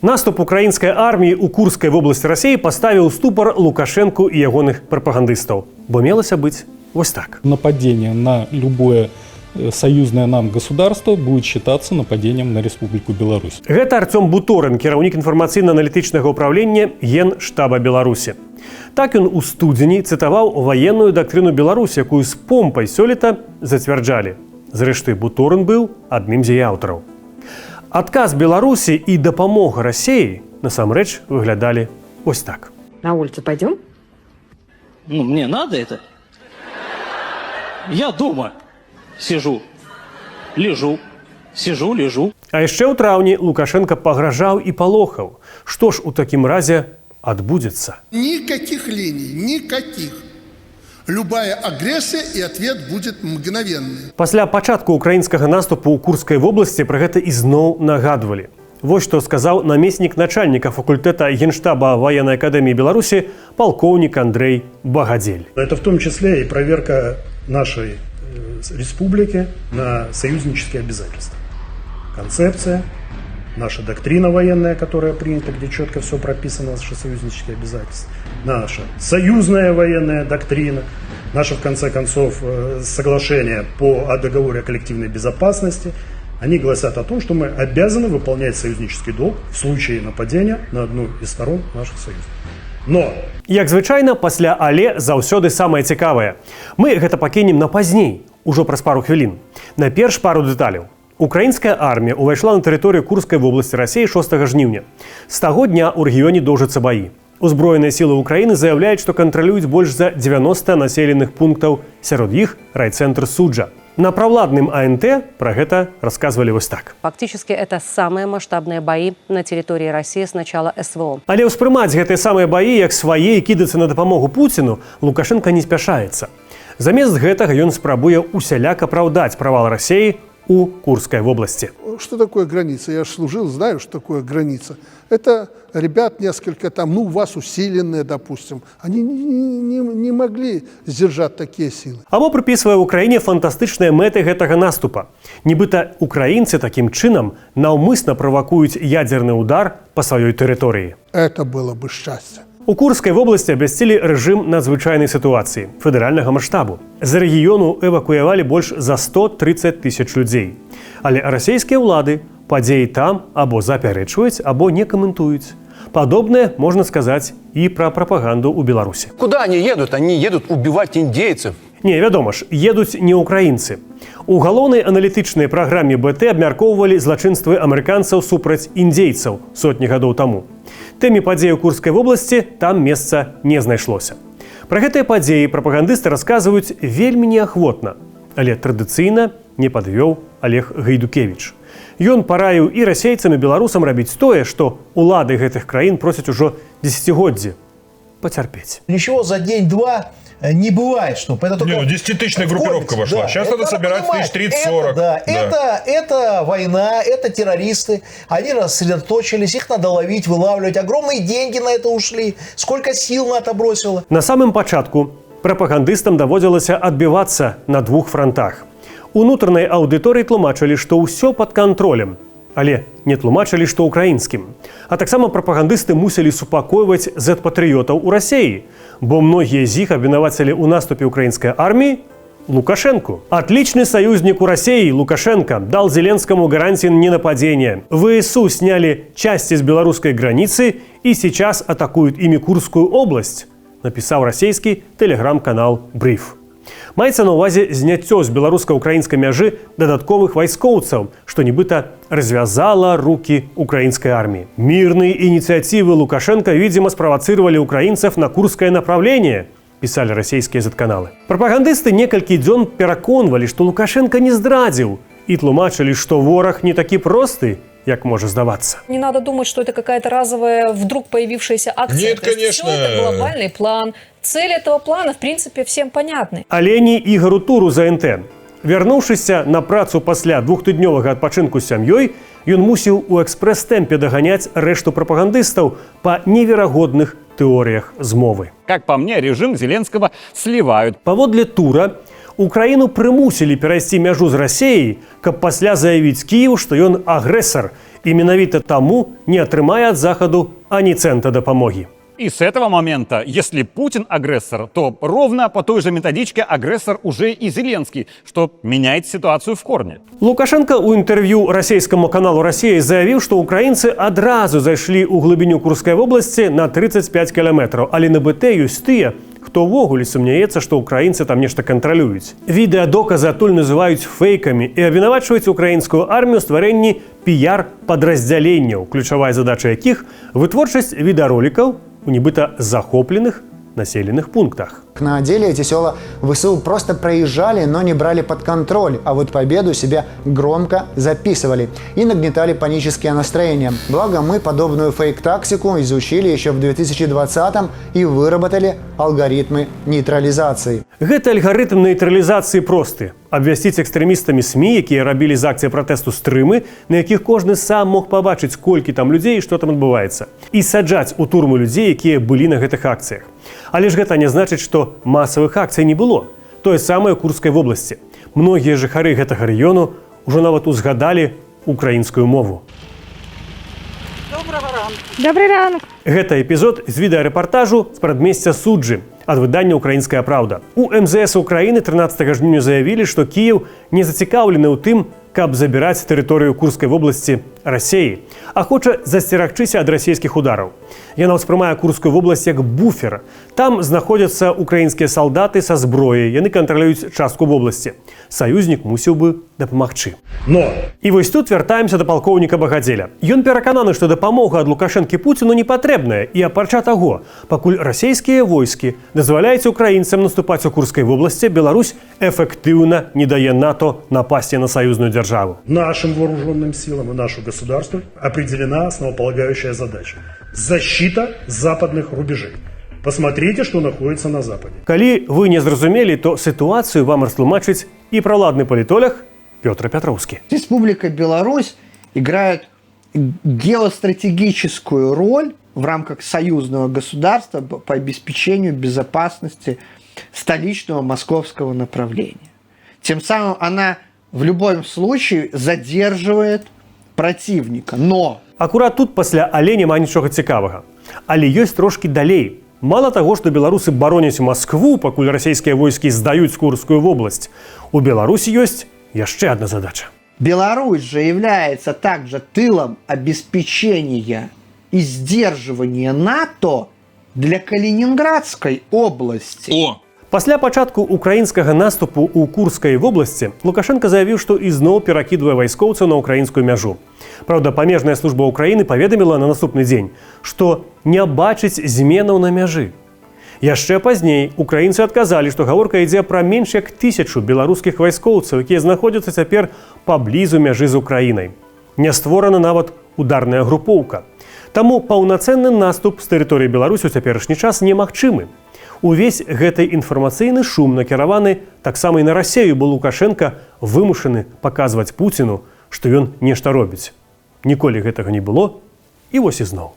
Наступ украінскай арміі ў Курскай вобласці Расіі паставіў ступар Лукашэнку і ягоных прапагандыстаў. Бо мелася быць вось так. Нападение на любое союзное нам государство будет считаться нападением на Республику Беларусь. Гэта Арцём Буторын, кіраўнік інфармацыйна-аналітычнага ўпраўлення Генштаба Беларусі. Так ён у студзені цытаваў ваенную дактрыну Беларусі, якую з помпай сёлета зацвярджалі. Зрэшты, Буторын быў адным з яе аўтараў. Адказ Беларусі і дапамога Расеі насамрэч выглядалі ось так. На улицу пойдем? Ну, мне надо это? Я дома сижу, лежу, сижу, лежу. А яшчэ ў траўні Лукашэнка пагражаў і палохаў. Што ж у такім разе адбудзецца? Никаких линий, никаких. Любая агрессия, и ответ будет мгновенный. Пасля пачатку украінскага наступу ў Курскай вобласці пра гэта ізноў нагадвалі. Вось што сказаў намеснік начальніка факультэта Генштаба Ваеннай акадэміі Беларусі палкоўнік Андрэй Багадзель. Это в том числе и проверка нашей республики на союзнические обязательства. Концепция, наша доктрина военная, которая принята, где четко все прописано, наши союзнические обязательства, наша союзная военная доктрина, наше, в конце концов, соглашение о договоре о коллективной безопасности, они гласят о том, что мы обязаны выполнять союзнический долг в случае нападения на одну из сторон наших союзов. Но Як звычайна, пасля «але» заўсёды самае цікавае. Мы гэта пакінем на пазней, ужо праз пару хвілін. Найперш пару дэталяў. Украінская армія ўвайшла на тэрыторыю Курскай вобласці Расіі 6 жніўня. З таго дня ў рэгіёне доўжацца баі. Узброеныя сілы Украіны заяўляюць, што кантралююць больш за 90 населеных пунктаў, сярод іх райцэнтр Суджа. На праўладным АНТ пра гэта расказвалі вось так. Фактически это самые масштабные бои на территории России с начала СВО. Але ўспрымаць гэтыя самыя баі як свае і кідацца на дапамогу Пуціну Лукашэнка не спяшаецца. Замест гэтага ён спрабуе усяляк апраўдаць правал Расеі у Курскай вобласці. Что такое граница? Я же служил, знаю, что такое граница. Это ребят несколько там, ну, у вас усиленные, допустим. Они не могли сдержать такие силы. Або прыпісвае Украіне фантастычныя мэты гэтага наступа. Нібыта украінцы такім чынам наўмысна правакуюць ядзерны удар па сваёй тэрыторыі. Это было бы счастье. У Курскай вобласці абвясцілі рэжым надзвычайнай сітуацыі федэральнага маштабу. З рэгіёну эвакуявалі больш за 130 тысяч людзей. Але расійскія ўлады падзеі там або запярэчваюць, або не каментуюць. Падобнае можна сказаць і пра прапаганду ў Беларусі. Куда они едут? Они едут убивать индейцев. Не, вядома ж, едуць не ўкраінцы. У галоўнай аналітычнай праграме БТ абмяркоўвалі злачынствы амерыканцаў супраць індзейцаў сотні гадоў таму. Тэме падзей у Курскай вобласці там месца не знайшлося. Пра гэтыя падзеі прапагандысты расказваюць вельмі неахвотна, але традыцыйна не падвёў Алег Гайдукевіч. Ён параіў і расейцам, і беларусам рабіць тое, што улады гэтых краін просяць ужо дзесяцігоддзі: пацярпець. Ничего за день-два не бывает, что это только Не, ну 10-тысячная группировка копится. Вошла. Да, Сейчас это надо собирать понимать. тысяч 30-40. Это, да, это война, это террористы. Они рассредоточились, их надо ловить, вылавливать. Огромные деньги на это ушли. Сколько сил на это бросило. На самым пачатку прапагандыстам даводзілася адбівацца на двух франтах. Унутранай аўдыторыі тлумачылі, што ўсё пад кантролем, але не тлумачылі, што украінскім. А таксама прапагандысты мусілі супакойваць зэт-патрыётаў у Расеі, бо многія з іх абвінавацілі ў наступе украінскай арміі Лукашенко. «Отличный союзник у России, Лукашенко, дал Зеленскому гарантии ненападения. ВСУ сняли части с белорусской границы и сейчас атакуют ими Курскую область», написал российский телеграм-канал «Бриф». Маецца на ўвазе зняццё з беларуска-украінскай мяжы дадатковых вайскоўцаў, што нібыта развязала руки украинской армии. «Мирные инициативы Лукашенко, видимо, спровоцировали украинцев на курское направление», — писали расійскія зэт-каналы. Прапагандысты некалькі дзён пераконвалі, што Лукашэнка не здрадзіў, і тлумачылі, што вораг не такі просты, як можа здавацца. Не надо думать, что это какая-то разовая, вдруг появившаяся акция. Нет, То есть конечно. всё это глобальный план. Цель этого плана, в принципе, всем понятны. Але не Ігару Туру з АНТ. Вярнуўшыся на працу пасля двухтыднёвага адпачынку з сям'ёй, ён мусіў у экспрэс-тэмпе даганяць рэшту прапагандыстаў па неверагодных тэорыях змовы. Как по мне, режим Зеленского сливают. Паводле Тура, Украіну прымусілі перайсці мяжу з Расеяй, каб пасля заявіць Кіеву, што ён агрэсар, І менавіта таму не атрымае ад Захаду ані цэнта дапамогі. И с этого момента, если Путин агрессор, то ровно по той же методичке агрессор уже и Зеленский, что меняет ситуацию в корне. Лукашэнка ў інтэрв'ю расійскаму каналу «Расія» заявіў, што украінцы адразу зайшлі ў глыбіню Курскай вобласці на 35 кіламетраў, але на БТ ёсць тыя, хто ўвогуле сумняецца, што украінцы там нешта кантралююць. Відэадоказы адтуль называюць фэйкамі і абвінавачваюць украінскую армію ў стварэнні піяр-падраздзяленняў, ключавая задача якіх — вытворчасць відэаролікаў у нібыта захопленых населеных пунктах. На деле эти села ВСУ просто проезжали, но не брали под контроль, а вот победу себе громко записывали и нагнетали панические настроения. Благо, мы подобную фейк-тактику изучили еще в 2020-м и выработали алгоритмы нейтрализации. Гэты алгарытм нейтралізацыі просты: абвясціць экстрэмістамі СМІ, якія рабілі з акцыі пратэсту стрымы, на якіх кожны сам мог пабачыць, колькі там людзей і што там адбываецца. І саджаць у турму людзей, якія былі на гэтых акцыях. Але ж гэта не значыць, што масавых акцый не было. Тое самае ў Курскай вобласці. Многія жыхары гэтага рэгіёну ўжо нават узгадалі украінскую мову. Доброго ранку. Добрий ранок. Гэта эпізод з відэарэпартажу з прадмесця Суджы ад выдання «Украінская праўда». У МЗС Украіны 13 жніўня заявілі, што Кіеў не зацікаўлены ў тым, каб забіраць тэрыторыю Курскай вобласці Расеі, а хоча засцерагчыся ад расійскіх удараў. Яна ўспрымае Курскую вобласць як буфер. Там знаходзяцца украінскія салдаты са зброяй, яны кантралююць частку вобласці. Саюзнік мусіў бы дапамагчы. Но І вось тут вяртаемся да палкоўніка Багадзеля. Ён перакананы, што дапамога ад Лукашэнкі Пуціну не патрэбная, і апрача таго, пакуль расійскія войскі дазваляюць украінцам наступаць у Курскай вобласці, Беларусь эфектыўна не дае НАТО напасці на саюзную дзяржаву. Нашим вооруженным силам и нашу государству определена основополагающая задача – защита западных рубежей. Посмотрите, что находится на Западе. Калі вы не зразумелі, то сітуацыю вам растлумачыць і праладны палітолаг Пётр Пятроўскі. Республика Беларусь играет геостратегическую роль в рамках союзного государства по обеспечению безопасности столичного московского направления. Тем самым она в любом случае задерживает противника. Но Акурат тут пасля «але» няма нічога цікавага. Але ёсць трошкі далей. Мала таго, што беларусы бароняць Маскву, пакуль расійскія войскі здаюць Курскую вобласць. У Беларусі ёсць яшчэ адна задача. Беларусь же является также тылом обеспечения и сдерживания НАТО для Калининградской области. О! Пасля пачатку украінскага наступу ў Курскай вобласці Лукашэнка заявіў, што ізноў перакідвае вайскоўцаў на украінскую мяжу. Праўда, памежная служба Украіны паведаміла на наступны дзень, што не бачыць зменаў на мяжы. Яшчэ пазней украінцы адказалі, што гаворка ідзе пра менш як 1000 беларускіх вайскоўцаў, якія знаходзяцца цяпер паблізу мяжы з Украінай. Не створана нават ударная групоўка. Таму паўнацэнны наступ з тэрыторыі Беларусі ў цяперашні час немагчымы. Увесь гэты інфармацыйны шум накіраваны таксама і на Расею, бо Лукашэнка вымушаны паказваць Пуціну, што ён нешта робіць. Ніколі гэтага не было, і вось ізноў.